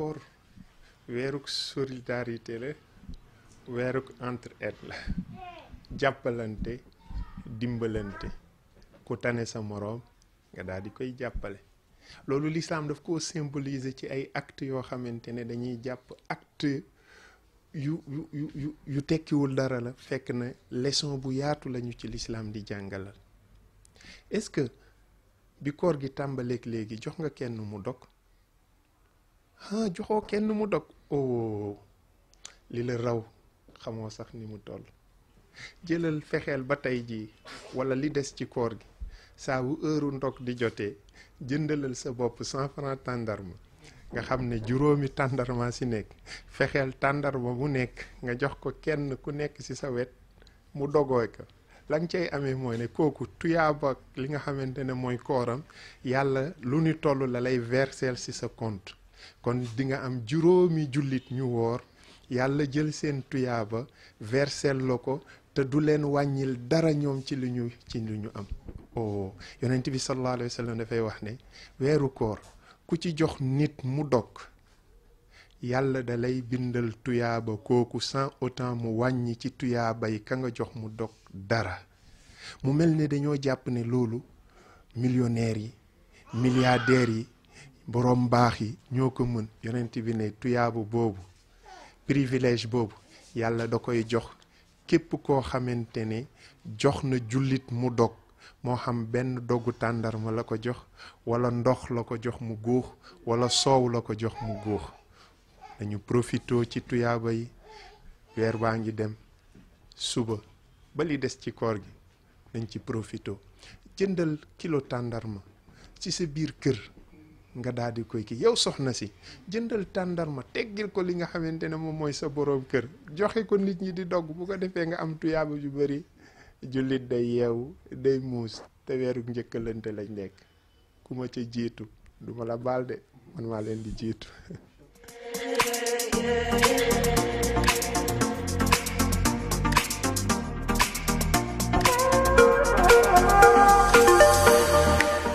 koor weeruk solidarité la weeruk entraide la jàppalante dimbalante ku tane sa moroom nga daal di koy jàppale loolu l'islam daf ko symboliser ci ay actes yoo xamante ne dañuy jàpp acte yu tekkiwul dara la fekk na leçon bu yaatu lañu ci l'islam di jàngalal est-ce que bi koor gi tàmbaleeg léegi jox nga kenn mu dog joxoo kenn mu dog oh li la raw xamoo sax ni mu toll jëlal fexeel ba tey jii wala li des ci koor gi saa bu heure ndog di jotee jëndalal sa bopp 100 francs tàndarma nga xam ne juróomi tàndarma si nekk fexeel tàndarma bu nekk nga jox ko kenn ku nekk ci sa wet mu dogoo ko la nga cay amee mooy ne kooku tuyaaba li nga xamante ne mooy kooram yàlla lu ni toll la lay verseel ci sa compte kon di nga am juróomi jullit ñu woor yàlla jël seen tuyaaba verseel la ko te du leen wàññil dara ñoom ci li ñu am oh yonent bi sallallahu alayhi wa sallam dafay wax ne weeru koor ku ci jox nit mu dog yàlla da lay bindal tuyaaba kooku sans autant mu wàññi ci tuyaaba yi ka nga jox mu dog dara mu mel ne dañoo jàpp ne loolu millionnaires yi milliardaires yi boroom baax yi ñoo ko mën yonent bi ne tuyaaba boobu privilège boobu yàlla da koy jox képp koo xamante ne jox na jullit mu dog moo xam benn dogu tàndarma la ko jox wala ndox la ko jox mu góox wala soow la ko jox mu góox dañu profitoo ci tuyaaba yi weer baa ngi dem suba ba li des ci koor gi dañ ci profitoo jëndal kilo tàndarma ci sa biir kër nga daal di koy kii yow soxna si jëndal tàndarma teggil ko li nga xamante ne moom mooy sa boroom kër joxe ko nit ñi di dogg bu ko defee nga am tuyaaba yu bari jullit day yeewu day muus te weeru njëkkalante lañ nekk ku ma ca jiitu duma la baal de man maa leen di jiitu